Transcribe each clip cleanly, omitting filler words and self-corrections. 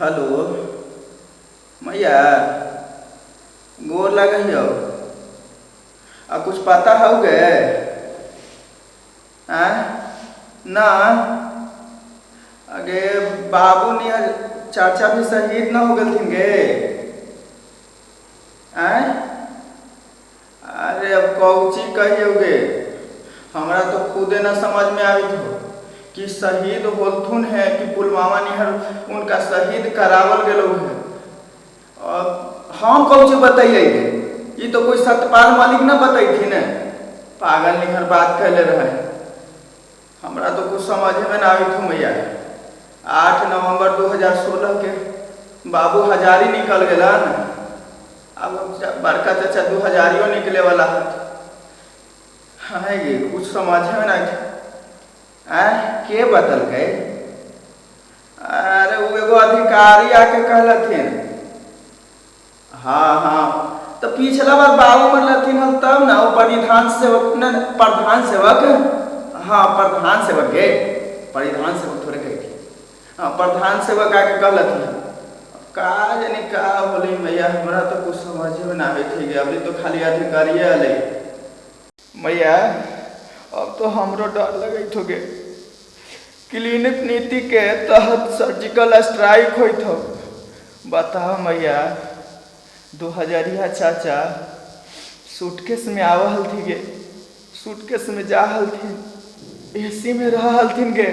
हेलो मैया, गोर लगै हौ। आ कुछ पता हौ गे? आँय ना? अगे बाबू नियर चाचा भी शहीद न हो गेलथिन गे? आँय, अरे अब कौची कहियौ गे, हमरा तो खुदे न समझ में आवित हो कि शहीद होलथुन है कि पुलवामा निहर उनका शहीद करावल गेलौ है। अब हम कौची बतैयै गे, ई तो कोई सतपाल मलिक न बतैथिन है, पागल निहर बात कैले रहे। हमरा तो कुछ समझे में ना आवित हो मैया। 8 नवंबर 2016 के बाबू हजारी निकल गेलन। अब बड़का चाचा 2 हजारियों निकले वाला है। हाँ गे, कुछ समझे में ना आय। के बतलकै? अरे वो एगो अधिकारी आके कहलथिन। हाँ हाँ, तो पिछला बार बाबू मरलथिन हल तब ना वो परिधान सेवक न, प्रधान सेवक, हाँ प्रधान सेवक गे, परिधान सेवक थोड़े कही थी। हाँ प्रधान सेवक आके कहलथिन। का जाने का होलै मैया, हमरा तो कुछ समझे में ना आबैत है। अभी तो खाली अधिकारिये अलै मैया। अब तो हमरो डर लगैत हो गे। क्लिनिक नीति के तहत सर्जिकल स्ट्राइक होइत हो। बताओ मैया, 2 हजरिया चाचा सूटकेस में आव हलथी गे, सूटकेस में जा हलथिन, एसी में रह हलथिन गे।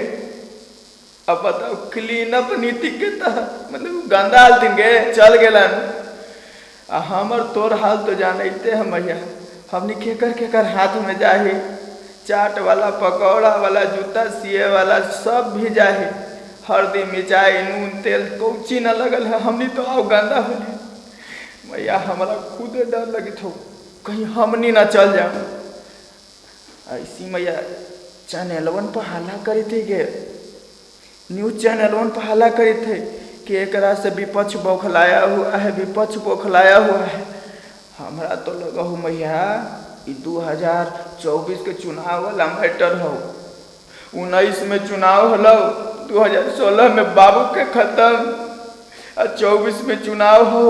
अब बताओ क्लीनअप नीति के तहत मतलब गंदा हलथिन गे, चल गेलन। आ हमर तोर हाल तो जानते है मैया, हमनी केकर केकर हाथ में जाही। चाट वाला, पकौड़ा वाला, जूता सिए वाला सब भी जाही। हल्दी मिर्चाई नून तेल कौची न लगल है, हमनी तो आओ गंदा होली मैया। हमरा खुदे डर लगित हो कहीं हमनी ना चल जाओ। ऐसी मैया चैनलवन पर हल्ला करी थी गे, न्यूज चैनलवन पर हल्ला करी थे कि एकरा से विपक्ष बौखलाया हुआ है, विपक्ष बौखलाया हुआ है। हमरा तो लगा हो मैया ई 2024 के चुनाव वाला मैटर हो। 19 में चुनाव होलो, 2016 में बाबू के खत्म, और 24 में चुनाव हो,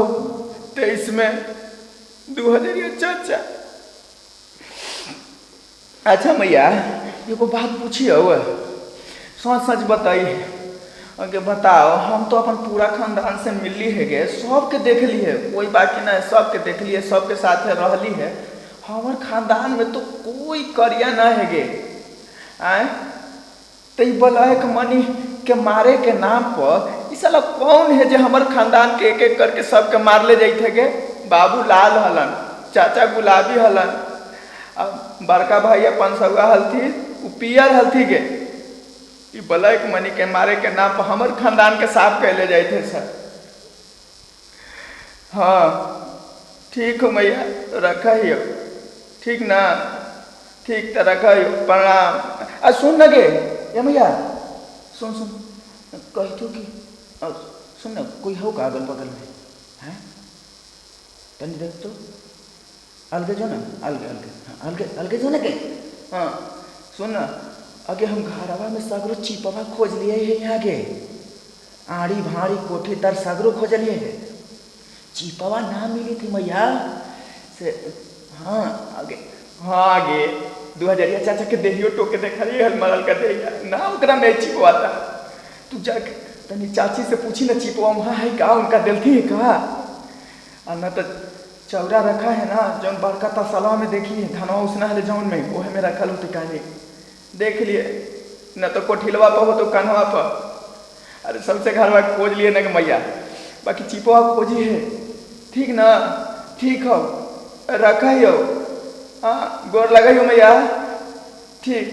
23 में 2 हजरिया चाचा। अच्छा मैया एगो बात पूछी हो, सच सच बताई। अगे बताओ, हम तो अपन पूरा खानदान से मिलली है गे, सबके देख ली है, कोई बाकी ना है, सबके देख ली है, सबके साथ रहली है। हमार खानदान में तो कोई करिया ना है गे। आए तो ई ब्लैक मनी के मारे के नाम पर ई साला कौन है जे हमर खानदान के एक एक करके सबके मारले जाइत है गे? बाबू लाल हलन, चाचा गुलाबी हलन, अब बड़का भैया पंसौआ हलथी, उ पियर हलथी गे। ई ब्लैक मनी के मारे के नाम पर हमर खानदान के साफ कैले जाइत है सर। हाँ ठीक हो मैया, रखा ही हो, ठीक ना? ठीक तो रखा ही हो, प्रणाम। आ सुन न गे ये मैया, सुन सुन, कही तो कि सुन ना, कोई हो का अगल बगल में हैं? तनी देख तो, अलगे जो ना, अलगे अलगे, हाँ अलगे अलगे जो ना के। हाँ सुन ना, अगे हम घरवा में सगरो चिपवा खोज लिए है, यहाँ के आड़ी भाड़ी कोठी तर सगरो खोज लिए है, चिपवा ना मिली थी मैया से। हाँ आगे, हाँ आगे 2 हजरिया चाचा के देहियो टोके देखलिए हल मरल का देहिया ना, ओकरा में चिपवा था। तू जाके तनी चाची से पूछी ना चिपवा वहाँ है का, उनका दिलथी है का? आ ना तो चौरा रखा है ना जौन बड़का तसलवा में देखी है, धनवा उसना है जौन में, ओहे में रखल होती कहीं देख लिए न तो कोठिलवा पर हो तो कन्हवा पर। अरे सबसे घरवा खोज लिए ना मैया, बाकी चिपवा खोजी है, ठीक ना? ठीक हो, रखा ही हो, हाँ गोर लगा हो मैया, ठीक।